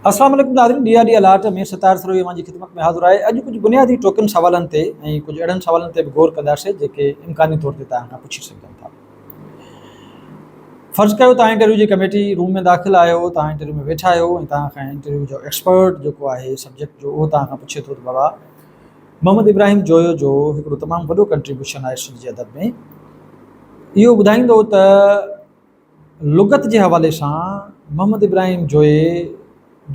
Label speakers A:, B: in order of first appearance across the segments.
A: السلام عليڪم ناظرين ڊي آر ڊي الاٽ ۾ ستار سروهي اوهان جي خدمت ۾ حاضر آهي اڄ ڪجهه بنيادي ٽوڪن سوالن تي ۽ ڪجهه اهڙن سوالن تي به غور ڪنداسين جيڪي امڪاني طور تي توهان کان پڇي سگهجن ٿا فرض ڪيو توهان انٽرويو جي ڪميٽي روم ۾ داخل آهيو توهان انٽرويو ۾ ويٺا آهيو ۽ توهان کان انٽرويو جو ايڪسپرٽ جيڪو آهي سبجيڪٽ جو اهو توهان کان پڇي ٿو ته بابا محمد ابراهيم جويو جو هڪڙو تمام وڏو ڪنٽريبيوشن آهي سنڌ جي ادب ۾ اهو ٻڌائيندو ته لغت جي حوالي سان محمد ابراهيم جويي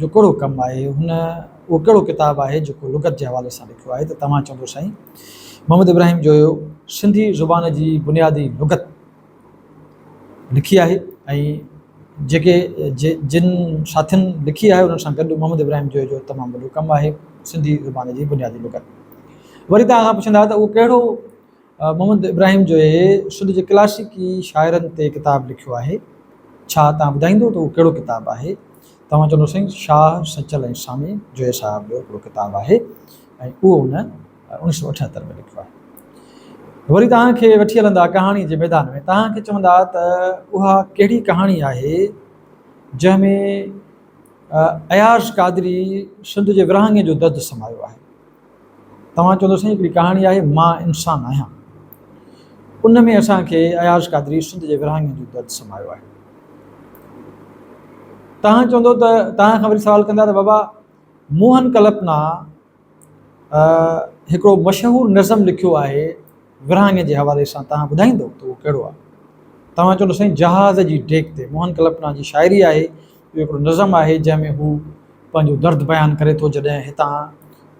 A: جو ڪهڙو ڪم آهي؟ هن اهو ڪهڙو ڪتاب آهي جيڪو لغت جي حوالي سان لکيو آهي ته توهان چوندو سائين محمد ابراهيم جويو سنڌي زبان جي بنيادي لغت لکي آهي ۽ جيڪي جن ساٿين لکي آهي انهن سان گڏ محمد ابراهيم جويو جو تمام وڏو ڪم آهي سنڌي زبان جي بنيادي لغت. وري توهان کان پڇندا ته اهو ڪهڙو محمد ابراهيم جويي سنڌ جي ڪلاسيڪي شاعرن تي ڪتاب لکيو آهي. ڇا توهان ٻڌائيندو ته اهو ڪهڙو ڪتاب آهي؟ توهان چوندو سائين شاهه، سچل ۽ سامي جويي صاحب جو هڪڙو ڪتاب آهي ۽ اهو هن اوڻيهه سؤ اٺهتر ۾ لکيو آهي. وري توهان کي وٺي هلندا ڪهاڻي جي ميدان ۾ توهان کي چوندا ته اها ڪهڙي ڪهاڻي آهي جنهن ۾ اياز قادري سنڌ جي ورهاڱي جو درد سمايو آهي. توهان چوندو سائين هڪڙي ڪهاڻي آهي مان انسان آهيان ان ۾ اسان کي اياز قادري سنڌ جي ورهاڱي جو درد سمايو آهي. توهان چوندو ته توهان کان وري سوال ڪندا ته بابا موهن ڪلپنا هڪڙو مشهور نظم لکيو آهي ورهاڱي جي حوالي سان توهان ٻڌائيندو ته اهو ڪهڙو آهي؟ توهان چوندو سائين جهاز جي ڊيڪ تي موهن ڪلپنا جي شاعري آهي اهو هڪڙو نظم آهي جنهن ۾ هو پنهنجو درد بيان ڪري ٿو جڏهن هتان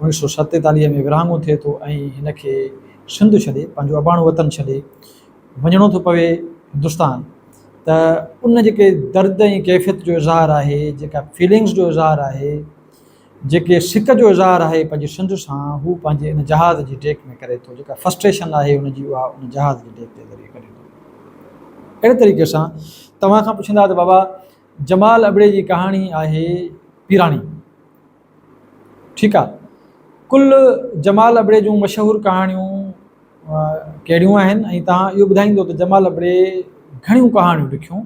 A: اوڻيهه سو ستيتاليهه ۾ ورهاڱو ٿئي ٿو ۽ هن کي سنڌ ڇڏي پنهنجو اباڻو وطن ڇڏي وڃڻو ٿو پوي هندستان ته ان جيڪي درد ۽ ڪيفيت جو اظهار آهي جيڪا فيلنگس جو اظهار آهي جيڪي سڪ جو اظهار آهي پنهنجي سنڌ سان هو پنهنجي ان جهاز جي ڊيڪ ۾ ڪري ٿو جيڪا فرسٽريشن آهي ان جي اها ان جهاز جي ڊيڪ جي ذريعي ڪري ٿو اهڙي طريقي سان توهان کان پڇندا ته بابا جمال ابڙي جي ڪهاڻي آهي پيراڻي ٺيڪ آ ڪل جمال ابڙي جون مشهور ڪهاڻيون ڪهڙيون آهن ۽ توهان اهو ٻڌائيندو ته جمال ابڙي گهڻيون ڪهاڻيون لکيون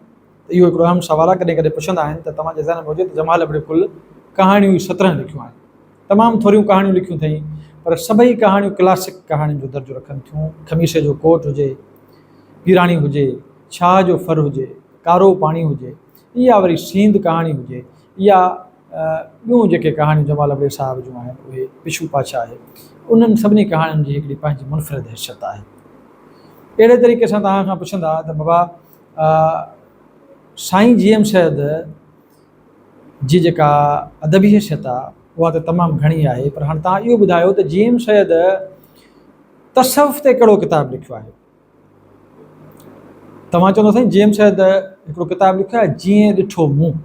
A: ته اهو هڪڙو اهم سوال آهي ڪڏهن ڪڏهن پڇندا آهن ته توهان جي ذهن ۾ هجي ته جمال ابڙي ڪل ڪهاڻيون ئي سترهن لکيون آهن. تمام ٿوريون ڪهاڻيون لکيون اٿئي پر سڀئي ڪهاڻيون ڪلاسڪ ڪهاڻين جو درجو رکن ٿيون. خميسي جو ڪوٽ هجي، پيراڻي هجي، ڇاهه جو ڦر هجي، ڪارو پاڻي هجي يا وري سينڌ ڪهاڻي هجي يا ٻيون جيڪي ڪهاڻيون جمال ابڙي صاحب جون آهن اهي پڇو پاڇا آهي انهن سڀني ڪهاڻين جي هڪڙي پنهنجي منفرد حيثيت آهي. اهڙي طريقي سان توهان کان پڇندا ته بابا سائين جي ايم سيد جي جيڪا ادبي حيثيت آ اها ته تمام گهڻي آهي پر هاڻي توهان اهو ٻڌايو ته جي ايم سيد تصوف تي ڪهڙو ڪتاب لکيو آهي؟ توهان چوندو سائين جي ايم سيد هڪڙو ڪتاب لکيو آهي جيئن ڏٺو مون.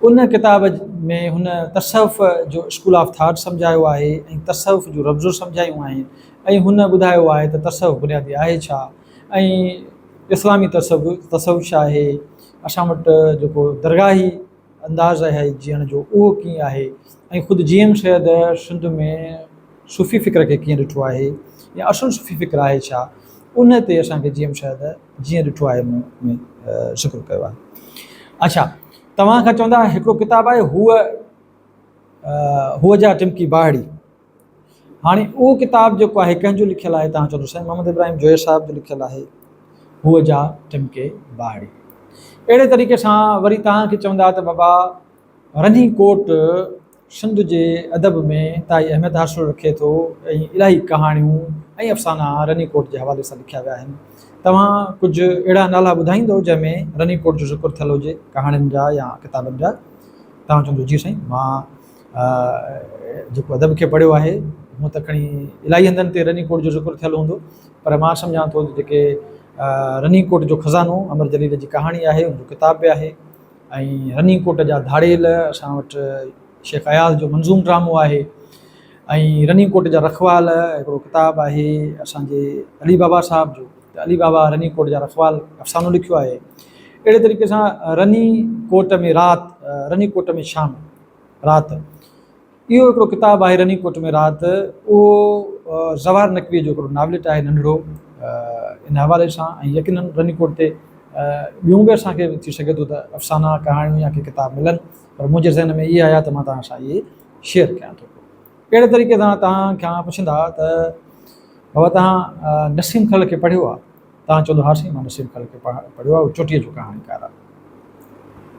A: ان ڪتاب ۾ هن تصوف جو اسڪول آف ٿاٽ سمجهايو آهي ۽ تصوف جون رمزون سمجهايون آهن ۽ هن ٻڌايو آهي ته تصوف بنيادي آهي ڇا ۽ اسلامي تصوف تصوف ڇا آهي اسان وٽ جيڪو درگاهي انداز آهي جيئڻ جو اهو ڪيئن آهي ۽ خود جي ايم سيد سنڌ ۾ صوفي فڪر کي ڪيئن ڏٺو آهي يا اصل صوفي فڪر آهي ڇا ان تي اسان کي جي ايم سيد جيئن ڏٺو آهي مون ۾ ذڪر ڪيو آهي. اڇا توهان کان چوندا هڪڙو ڪتاب آهي هوء هوء جا ٽمڪي باهڙي هاڻي اهو ڪتاب جيڪو آهي ڪنهن جو لکيل آهي توهان چوندو سائين محمد ابراهيم جويي صاحب جو لکيل آهي هوء جا ٽمڪي باهڙي اهڙي طريقي سان وري توهان کي چوندا ته بابا رني ڪوٽ سنڌ جي ادب ۾ انتهائي اهميت حاصل رکي ٿو ۽ الاهي ڪهاڻيون ۽ افسانا رني ڪوٽ جي حوالي سان لکيا ويا آهن. توهان ڪجهه اهڙا نالا ٻڌائيندؤ جنهن ۾ رني ڪوٽ جو ذڪر ٿيل هجي ڪهاڻين جا يا ڪتابن جا؟ توهان چوندو جي سائين مان جيڪو ادب کي پڙهيو آهي هونء ته کڻي الاهي هنڌن تي رني ڪوٽ جو ذڪر ٿيل هوندو پر مان سمجهان ٿو ته جيڪي رني ڪوٽ جو خزانو امر جليل جي ڪهاڻي آهي ان جو ڪتاب به آهي. ۽ رني ڪوٽ جا ڌاڙيل اسان وٽ شيخ اياز جو منظوم ڊرامو آهي ۽ رني ڪوٽ جا رکوال هڪڙو ڪتاب آهي اسان جي علي بابا صاحب جو ته علي بابا رني ڪوٽ جا رکوال افسانو لکيو آهي اهڙي طريقي سان رني ڪوٽ ۾ رات رني ڪوٽ ۾ شام رات اهو هڪڙو ڪتاب آهي رني ڪوٽ ۾ رات اهو زوار نقويء جو هڪڙو ناوليٽ آهي ننڍڙو ان حوالي سان ۽ يقينن رني ڪوٽ تي ٻيون به اسان کي ٿي سگهي ٿو ته افسانا، ڪهاڻيون يا ڪي ڪتاب ملن پر منهنجي ذهن ۾ اهي آيا ته مان توهان سان اهي شيئر ڪيان ٿو. اهڙي طريقي سان توهان کان پڇندا ته بابا توهان نسيم کل کي پڙهيو آهي؟ توهان چوندو ها سائين مان نسيم کل کي پڙهيو آهي اهو چوٽيء جو ڪهاڻيڪار آهي.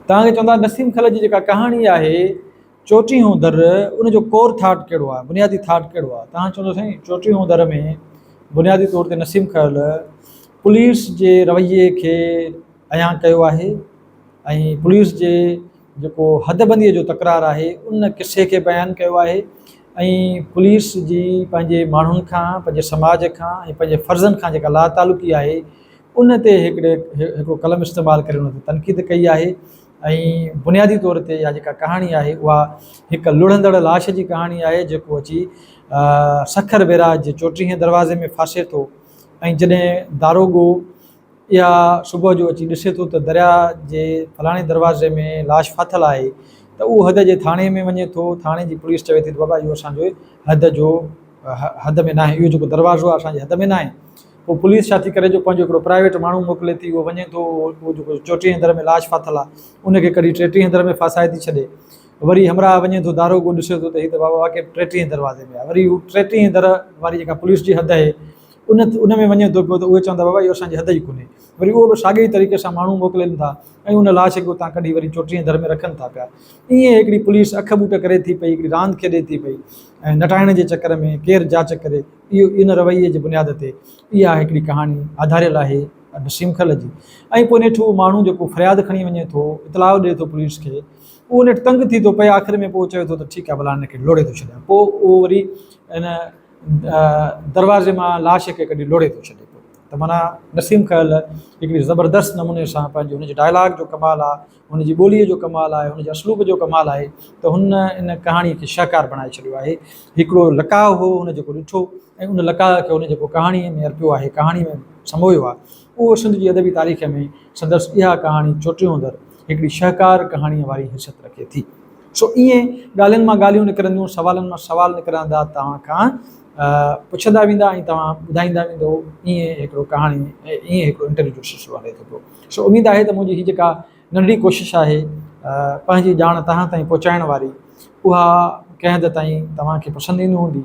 A: توهان کي چوندا نسيم کل جي جيڪا ڪهاڻي آهي چوٽيهون در ان جو ڪور ٿاٽ ڪهڙو آهي بنيادي ٿاٽ ڪهڙو آهي؟ توهان چوندو سائين چوٽيهون در ۾ بنيادي طور تي نسيم کل پوليس جي رويي کي عيان ڪيو آهي ۽ پوليس جي جيڪو حد بنديء جو تڪرار آهي ان قصي کي بيان ڪيو آهي ۽ پوليس جي پنهنجي ماڻهن کان پنهنجي سماج کان ۽ پنهنجي فرضن کان جيڪا لاتعلقي آهي ان تي هڪڙي هڪڙو قلم استعمال ڪري ان تي تنقيد ڪئي آهي ۽ بنيادي طور تي اها جيڪا ڪهاڻي آهي اها هڪ لڙهندڙ لاش جي ڪهاڻي آهي جيڪو اچي سکر بيراج جي چوٽيهين دروازي ۾ ڦاسي ٿو ۽ جڏهن داروغو اها صبح جو اچي ڏسي ٿو ته درياء جي فلاڻي دروازي ۾ لاش ڦاٿل آهي ته اهو حد جي ٿاڻي ۾ وڃي ٿو، ٿاڻي جي پوليس چوي ٿي ته بابا اهو اسان جي حد جو حد ۾ ناهي، اهو جيڪو دروازو آهي اسان جي حد ۾ ناهي. پوء پوليس ڇا ٿي ڪري جو پنهنجو هڪڙو پرائيويٽ ماڻهو موڪلي ٿي، اهو وڃي ٿو اهو جيڪو چوٽيهين در ۾ لاش ڦاٿل آهي ان کي ڪڍي ٽيٽيهين در ۾ ڦاسائي ٿي ڇڏي. وري همراهه وڃي ٿو داروغو ڏسي ٿو ته هي ته بابا واقعي ٽيٽيهين دروازي ۾ آهي، وري هو ٽيٽيهين در واري جيڪا پوليس جي حد آهي ان ان ۾ وڃي ٿو پيو ته اهي چون ٿا بابا اهو اسان جي حد ئي ڪونهي. وري اهو به ساڳئي ئي طريقي سان ماڻهو موڪلين ٿا ۽ ان لاش کي اتان ڪڍي وري چوٽيهين در ۾ رکن ٿا پيا. ائين هڪڙي پوليس اک ٻوٽ ڪري ٿي پئي، هڪڙي راند کيڏي ٿي پئي ۽ نٽائڻ جي چڪر ۾ ڪير جاچ ڪري اهو ان رويي جي بنياد تي اها هڪڙي ڪهاڻي آڌاريل آهي نسيم کل جي. ۽ پوء نيٺ اهو ماڻهو جيڪو فرياد کڻي وڃي ٿو اطلاع ڏئي ٿو پوليس کي اهو نيٺ تنگ ٿي ٿو پئي آخر ۾ پوء چوي ٿو ته ٺيڪ آهي ڀلا هن کي لوڙهي ٿو ڇڏيان پوء اهو وري ان دروازي مان لاش کي ڪڍي لوڙهي ٿو ڇڏي پيو ته معنيٰ نسيم کهل هڪڙي زبردست نموني سان پنهنجي هن جي ڊائلاگ جو ڪمال آهي هن جي ٻوليء جو ڪمال آهي هن جي اسلوب جو ڪمال آهي ته هن ان ڪهاڻي کي شاهڪار بڻائي ڇڏيو آهي هڪڙو لقاء هو هن جيڪو ڏٺو ۽ ان لقاء کي هن جيڪو ڪهاڻيء ۾ ارپيو آهي ڪهاڻي ۾ سمويو آهي اهو سنڌ جي ادبي تاريخ ۾ سندس اها ڪهاڻي چوٽيون در هڪڙي شاهڪار ڪهاڻيء واري حيثيت رکي ٿي. سو ائين ڳالهين مان ڳالهيون نڪرنديون، سوالن مان سوال نڪرندا، توهان کان پڇندا ويندا ۽ توهان ٻڌائيندا ويندو، ائين هڪڙو ڪهاڻي ۽ ائين هڪڙو انٽرويو جو سلسلو هلي ٿو پيو. سو اميد آهي ته منهنجي هي جيڪا ننڍڙي ڪوشش آهي پنهنجي ڄاڻ توهان تائين پهچائڻ واري اها ڪنهن حد تائين توهان کي پسند ايندي هوندي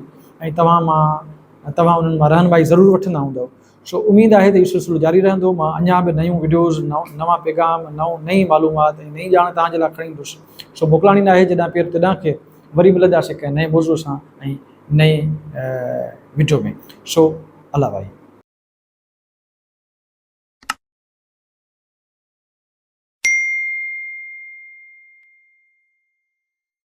A: ۽ توهان مان توهان انهن مان رهنمائي ضرور وٺندا هوندؤ. سو اميد آهي ته هي سلسلو جاري رهندو مان اڃا به نيون وڊيوز نوان پيغام نئون نئين معلومات ۽ نئين ڄاڻ توهان جي لاء کڻي ايندس سو موڪلاڻي ناهي جڏهن پير تڏهن خير وري ملنداسين ڪنهن نئين موضوع سان ۽ نئين وڊيو ۾ سو الله واهي.